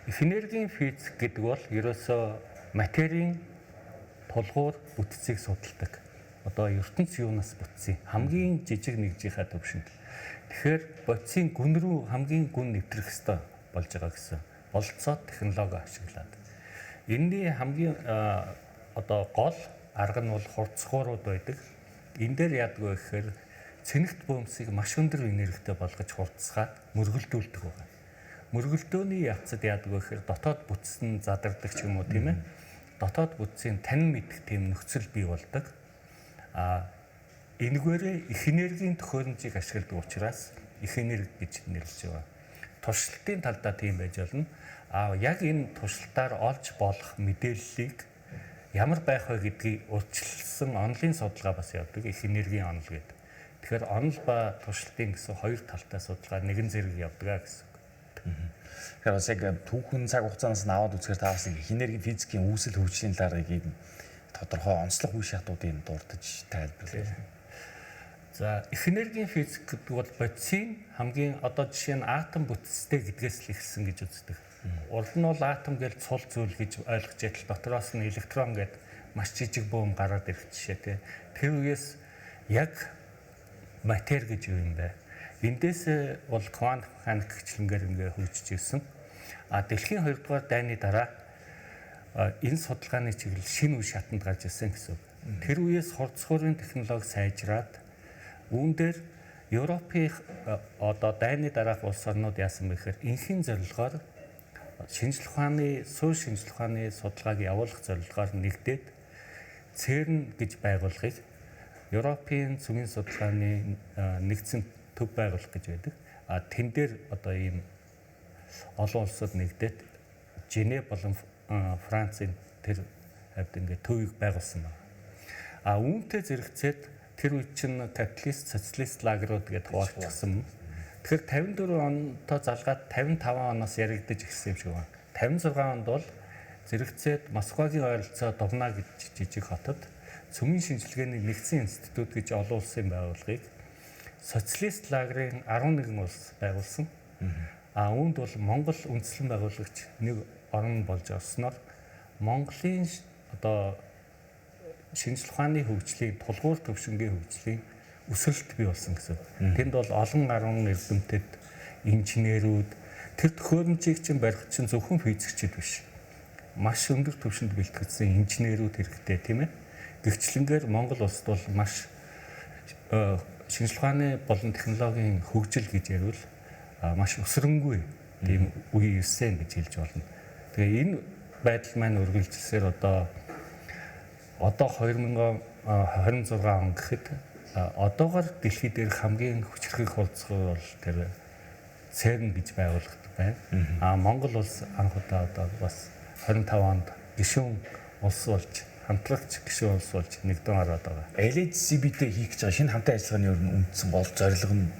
Их энергийн физик гэдэг бол ерөөсөө материйн тулгуур бүтцийг судалдаг. Одоо ертөнц юунаас бүтсэн хамгийн жижиг нэгжийнхаа төвшөнд. Тэгэхээр бодисын гүн рүү хамгийн гүн нэвтрэх ёстой болж байгаа гэсэн бололцоод технологи ашиглаад. Энэний хамгийн одоо гол арга нь бол хурцгуурууд байдаг. Энэ дээр яадаг вэ гэхээр цэнэгт бөөмсийг маш өндөр энергитэй болгож хурцгаад мөргөлдүүлдэг байгаа. Мөргөлдөөний явцад яадаг вэ гэхээр дотоод бүтц нь задардаг ч юм уу, тийм ээ. Дотоод бүтцийн танин мэдэх тийм нөхцөл бий болдог. А энэгээрээ их энергийн төхөөрөмжийг ашигладаг учраас их энерги гэж нэрлэж байгаа. Туршилтын талдаа тийм байж болно. А яг энэ туршилтаар олж болох мэдээллийг ямар байх вэ гэдгийг урьдчилсан онолын судалгаа бас явдаг. Их энергийн онол гэдэг. Тэгэхээр онол ба туршилтын гэсэн хоёр талтай судалгаа нэгэн зэрэг явдаг гэсэн үг. Тэгэхээр бас яг түүхэн цаг хугацаанаас нь аваад үзэхээр та бас их энергийн физикийн үүсэл хөгжлийн талаар ийм тодорхой онцлог үе шатуудыг дурдж тайлбарлая. За, их энергийн физик гэдэг бол бодисын хамгийн одоо жишээ нь атом бүтцтэй гэдгээс л эхэлсэн гэж үздэг. Урд нь бол атом гэж цул зүйл гэж ойлгож ятал дотроос нь электрон гэд маш жижиг бөөн гараад ирэх жишээ тий. Тэр үеэс яг матер гэж юу юм бэ? Эндээс бол квант механик гэгчлэнгээр ингээ хөгжиж ирсэн. А дэлхийн 2 дугаар дайны дараа энэ судалгааны чиглэл шинэ үе шатанд гарч ирсэн гэсэн үг. Тэр үеэс хурцхуурын технологи сайжраад үүн дээр Европын одоо дайны дараах улс орнууд яасан бэ гэхээр энхийн зорилгоор шинжлэх ухааны суур шинжлэх ухааны судалгааг явуулах зорилгоор нэгдээд ЦЕРН гэж байгууллагыг Европын цөмийн судалгааны нэгдсэн төв байгууллага гэж байдаг. А тэн дээр одоо ийм олон улсууд нэгдээд Женев болон Францын тэр хавьд ингээд төвийг байгуулсан байна. А үүнтэй зэрэгцээд тэр үед чинь капиталист, социалист лагерууд гэдээ хуваагдсан. Тэгэхээр 54 онтой залгаад 55 оноос яригдаж эхэлсэн юм шиг байна. 56 онд бол зэрэгцээд Москвагийн ойролцоо Дубна гэж жижиг хотод цөмийн шинжилгээний нэгдсэн институт гэж олон улсын байгууллагыг социалист лагерын 11 улс байгуулсан. А үүнд бол Монгол үндэслэн байгуулагч нэг орн болж орсноор Монголын одоо шинжлэх ухааны хөгжлийн тулгуур төвшингийн хөгжлийн өсөлт бий болсон гэсэн. Тэнд бол олон гаруй эрдэмтэд, инженерүүд тэр төхөөрөмжийг чинь барих чинь зөвхөн физикчид биш. Маш өндөр түвшинд бэлтгэгдсэн инженерүүд хэрэгтэй, тийм ээ. Гэгчлэнгээр Монгол улсад бол маш шинжлэх ухааны болон технологийн хөгжил гэж ярил маш өсрөнгүй тийм үе ирсэн гэж хэлж болно. Тэгээ энэ байдал маань үргэлжилсээр одоо 2026 он гэхэд одоогоор дэлхий дээр хамгийн хүчрхэг хурцгуур бол тэр ЦЕРН гэж байгууллагт байна. А Монгол улс анх удаа одоо бас 25 онд гишүүн улс болж, хамтлагч гишүүн улс болж нэгдэн ороод байгаа. LHCb-тэй хийх гэж байгаа шинэ хамтын ажиллагааны ер нь үндсэн гол зорилго нь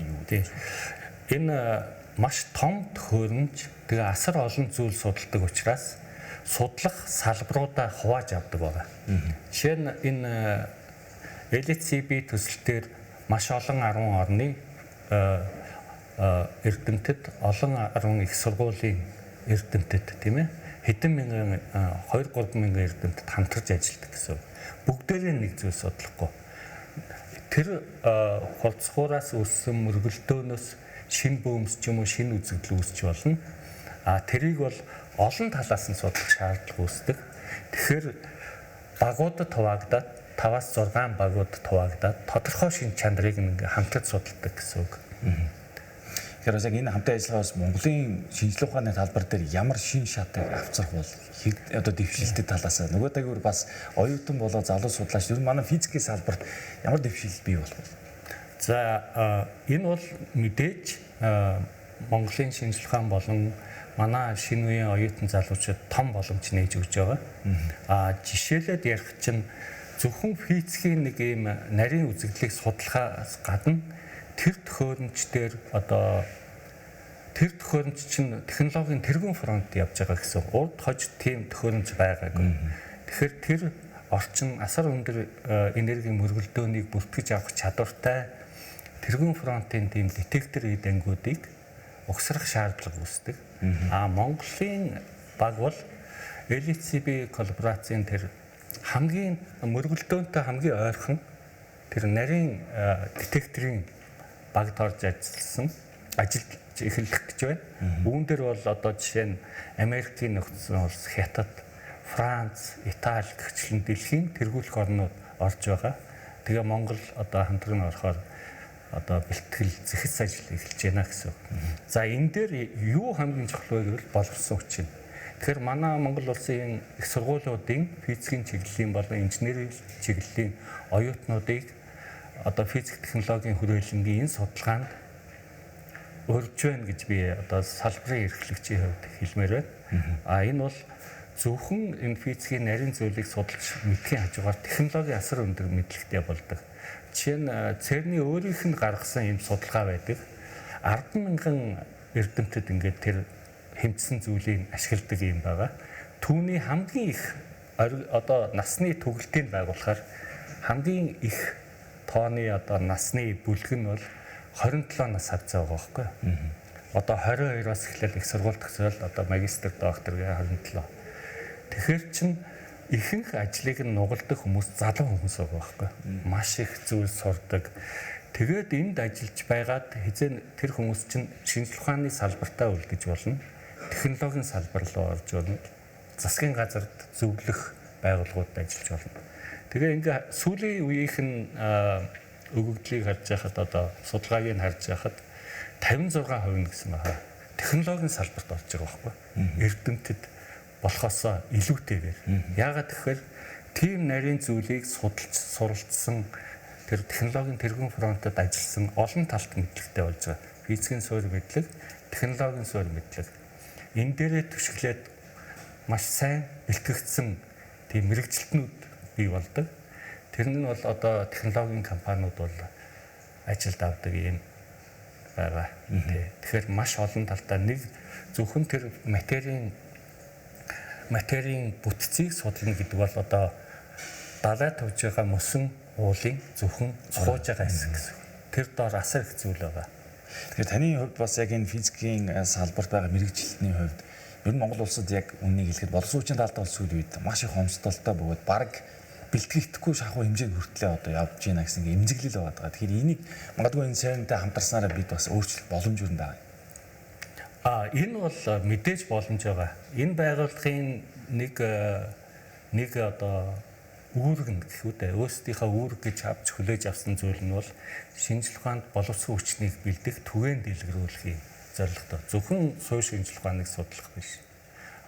юу вэ? Энэ маш том төхөөрөмж, тэгээ асар олон зүйл судалдаг учраас судлах салбаруудаа хувааж авдаг байгаа. Жишээ нь энэ LHCb төсөл дээр маш олон 10 орны эрдэмтэд, олон 10 их сургуулийн эрдэмтэд, тийм ээ, хэдэн мянган 2 3 мянган эрдэмтэд хамтарч ажилладаг гэсэн. Бүгдээрээ нэг зүйл судлахгүй. Тэр хурцгуураас үүссэн мөргөлдөөнөөс шинэ бөөмс ч юм уу шинэ үзэгдэл үүсч болно. А тэрийг бол олон талаас нь судлах шаардлага үүсдэг. Тэгэхээр багуудад хуваагдаад 5-аас 6 багууд хуваагдаад тодорхой шинж чанарыг ингээ хамтарч судалдаг гэсэн үг. Тэгэхээр бас яг энэ хамтын ажиллагаас Монголын шинжлэх ухааны талбар дээр ямар шин шатыг авчрах бол одоо дэвшилтэд талаас нөгөө тагвар бас оюутан болоо залуу судлаач ер нь манай физикийн салбарт ямар дэвшилт бий болох вэ? За, энэ бол мэдээж Монголын шинжлэх ухаан болон манай шинэ үеийн оюутан залуучууд том боломж нээж өгч байгаа. А жишээлээд ярих чинь зөвхөн физикийн нэг ийм нарийн үзэгдлийг судлахаас гадна тэр төхөөрөмж дээр одоо тэр төхөөрөмж чинь технологийн тэргүүн фронт явж байгаа гэсэн. Урд хож тийм төхөөрөмж байгаагүй. Тэгэхээр тэр орчин асар өндөр энергийн мөргөлдөөнийг бүртгэж авах чадвартай тэргүүн фронтын тийм детектор эд ангиудыг угсрах шаардлага үүсдэг. А Монголын баг бол LHCb коллаборацийн тэр хамгийн мөргөлдөөнтэй хамгийн ойрхон тэр нарийн детекторын багт орж ажилласан, ажиллаж эхлэх гэж байна. Үүн дээр бол одоо жишээ нь Америкийн нөхцөл улс, Хятад, Франц, Итали гэрчлэн дэлхийн тэргуулах орнууд орж байгаа. Тэгээ Монгол одоо хамтран орохоор одоо бэлтгэл зэхэс ажил эхэлж байна гэсэн үг. За энэ дээр юу хамгийн чухал вэ гэвэл боловсон хүчин. Тэгэхээр манай Монгол улсын их сургуулиудын физикийн чиглэлийн болон инженерийн чиглэлийн оюутнуудыг одоо физик технологийн хүрээлэнгийн энэ судалгаанд урьж байна гэж би одоо салбарын эрхлэгчийн хувьд хэлмээр байна. А энэ бол зөвхөн энэ физикийн нарийн зүйлийг судалж мэдхийн хажуугаар технологийн асар өндөр мэдлэгтэй болдог. Жишээ нь ЦЕРН-ий өөрийнх нь гаргасан ийм судалгаа байдаг. 10,000 эрдэмтэд ингээд тэр хэмжсэн зүйлийг ашигладаг юм байгаа. Түүний хамгийн их одоо насны төгөлтийг байгуулахаар хамгийн их тооны одоо насны бүлэг нь бол 27 нас хавцаа байгаа байхгүй юу? Одоо 22-оос эхлээл их сургууль төгсөөл одоо магистр, доктор гэ 27. Тэгэхээр чин ихэнх ажлыг нь нугалдаг хүмүүс залуу хүмүүс байгаа байхгүй юу? Маш их зүйл сурдаг. Тэгээд энд ажиллаж байгаад хэзээ тэр хүмүүс чинь шинжлэх ухааны салбартаа үлдэж болно. Технологийн салбар руу орж болно. Засгийн газарт зөвлөх байгууллагуудад ажиллаж болно. Тэгээ ингээ сүүлийн үеийнх нь өгөгдлийг харж байхад одоо судалгааг нь харж байхад 56% нь гэсэн байна. Технологийн салбарт орж байгаа байхгүй. Эрдэмтэд болохоосоо илүүтэйгээр. Яагаад гэхээр тийм нарийн зүйлийг судалж суралцсан тэр технологийн тэргүүн фронтод ажилласан олон талт мэдлэгтэй болж байгаа. Физикийн суурь мэдлэг, технологийн суурь мэдлэг. Энэ дээрээ түшиглээд маш сайн бэлтгэгдсэн тийм мэрэгжилтнүүд бий болдог. Тэр нь бол одоо технологийн компаниуд бол ажилд авдаг юм байгаа. Тэгэхээр маш олон талдаа нэг зөвхөн тэр материйн бүтцийг судлана гэдэг бол одоо далай төвж байгаа мөсөн уулын зөвхөн цухууж байгаа хэсэг гэсэн. Тэр доор асар их зүйл байгаа. Тэгэхээр таны хувьд бас яг энэ физикийн салбарт байгаа мэрэгжилтний хувьд ер нь Монгол улсад яг үннийг хэлэхэд боловсон хүчин талдаа бол сүүлийн үед маш их хомсдолтой бөгөөд бараг бэлтгэгдэхгүй шахуу хэмжээнд хүртлээ одоо явж байна гэсэн эмзэглэл байгаа. Тэгэхээр энийг магадгүй энэ сайнтай хамтарснараа бид бас өөрчлөх боломж юу байна? Энэ бол мэдээж боломж байгаа. Энэ байгууллагын нэг одоо үүрэг нь гэх үү дээ. Өөрсдийнхөө үүрэг гэж авч хүлээж авсан зүйл нь бол шинжлэх ухаанд боловсон хүчнийг бэлдэх, түгээн дэлгэрүүлэх юм зорилготой. Зөвхөн суурь шинжлэх ухааныг судлах биш.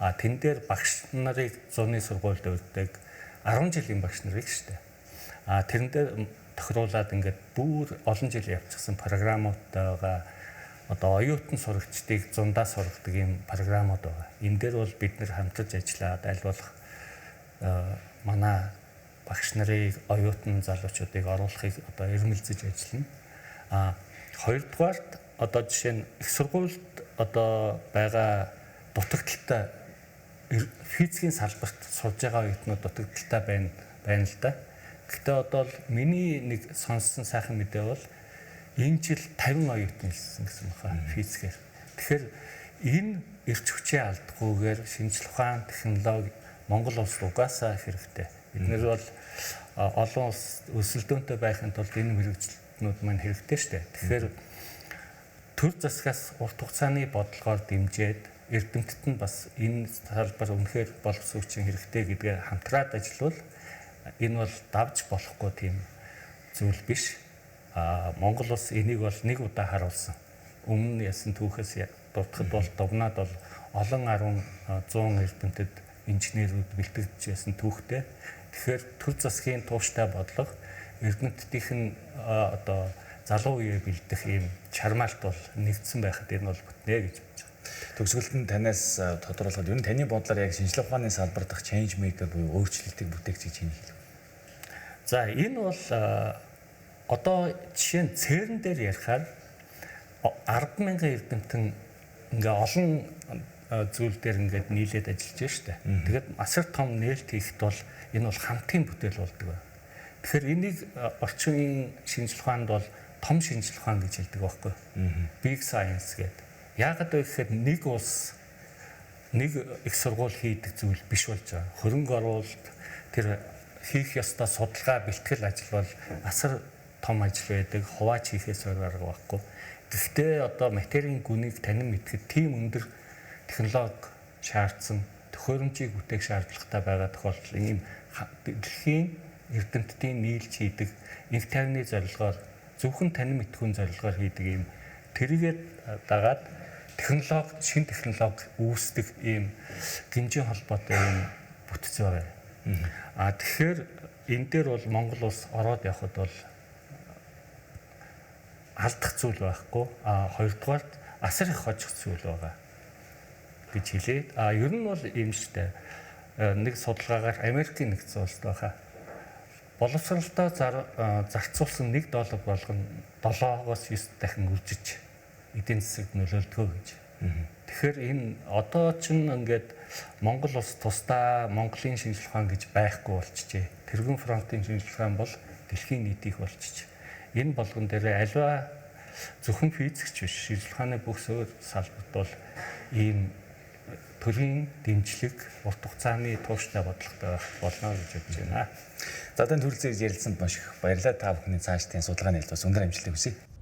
Тэн дээр багш нарыг зуны сургуульд урьдаг 10 жилийн багш нарыг шүү дээ. Тэрэн дээр тохируулаад ингээд бүр олон жил явчихсан програмуудтай байгаа. Одоо оюутан сурагчдыг зундаа сургадаг юм програмууд байгаа. Энэ дээр бол бид нэр хамтарч ажиллаад аль болох манай багш нарыг, оюутан залуучуудыг оруулахыг одоо эрмэлзэж ажиллана. Хоёрдугаарт одоо жишээ нь их сургуульд одоо байгаа дутагдaltaй физикийн салбарт сурж байгаа оюутнууд дутагдaltaй байна л да. Гэхдээ одоо л миний нэг сонссон сайхан мэдээ бол энэ жил 50 оюутан илсэн гэсэн баха физикээр. Тэгэхээр энэ эрч хүчээ алдахгүйгээр шинжлэх ухаан, технологи Монгол улс угаасаа хэрэгтэй. Бид нэр бол олон улс өрсөлдөөнтэй байхын тулд энэ мэргэжилтнүүд маань хэрэгтэй шүү дээ. Тэгэхээр төр засгаас урт хугацааны бодлогоор дэмжиж эрдэмтэд нь бас энэ салбар үнэхээр боловсон хүчин хэрэгтэй гэдгээ хамтраад ажиллавал энэ бол давж болохгүй тийм зүйл биш. Монгол улс энийг бол нэг удаа харуулсан. Өмнө нь ясан түүхээс дурдахад бол дубнаад бол олон 10 100 эрдэмтэд инженерүүд бэлтгэж ясан түүхтэй. Тэгэхээр төр засгийн тууштай бодлого эрдэмтдийнх нь одоо залуу үеэ бэлдэх ийм чармаалт бол нэгдсэн байхад энэ бол бүтнэ гэж бодож байна. Төгсгөлд нь танаас тодруулахад ер нь таны бодлоор яг шинжлэх ухааны салбар дахь change maker буюу өөрчлөлтийг бүтээгч гэж хэнийг хэлв? За энэ бол одоо жишээ нь ЦЕРН дээр ярихаар 10,000 эрдэмтэн ингээ олон зүйл дээр ингээд нийлээд ажиллаж байна шүү дээ. Тэгээд асар том нээлт хийхэд бол энэ бол хамтын бүтээл болдог байна. Тэгэхээр энийг орчин үеийн шинжлэх ухаанд бол том шинжлэх ухаан гэж хэлдэг байхгүй. Big science гэдэг. Яагаад вэ гэхээр нэг улс нэг их сургууль хийдэг зүйл биш болж байгаа. Хөрөнгө оруулалт тэр хийх ёстой судалгаа, бэлтгэл ажил бол асар том ажил байдаг. Хувааж хийхээс өөр арга байхгүй. Гэхдээ одоо материйн гүнийг танин мэдэхэд тийм өндөр технологи шаардсан, төхөөрөмжийг бүтээх шаардлагатай байгаа тохиолдолд ийм дэлхийн эрдэмтдийн нийлж хийдэг инх тайвны зорилгоор зөвхөн танин мэдхүйн зорилгоор хийдэг ийм тэрийгээ дагаад технологи, шинэ технологи үүсдэг ийм гинжин холбоотой ийм бүтц байгаа. А тэгэхээр энэ дээр бол Монгол улс ороод явхад бол алдах зүйл байхгүй. А хоёрдугаарт асар их хожих зүйл байгаа гэж хэлээд, а ер нь бол ийм штэ. Нэг судалгаагаар Америкийн нэгдсэн улсад байхаа боловсролдоо зарцуулсан $1 болгоно 7-оос 9 дахин үржиж эдийн засагт нөлөөлдгөө гэж. Тэгэхээр энэ одоо ч ингээд Монгол улс тусдаа Монголын шинжлэх ухаан гэж байхгүй болчихжээ. Тэргүүн фронтын шинжлэх ухаан бол дэлхийн нийтийнх болчихжээ. Энэ болгон дээр альва зөвхөн физикч биш, шинжлэх ухааны бүх суурь салбарт бол ийм төрийн дэмжлэг, урт хугацааны тууштай бодлоготой байх болно гэж бодож байна. За, танд хүрэлцэн ярилцсанд маш их баярлалаа. Та бүхний цаашдын судалгааны хэлбэл бас өндөр амжилтыг хүсье.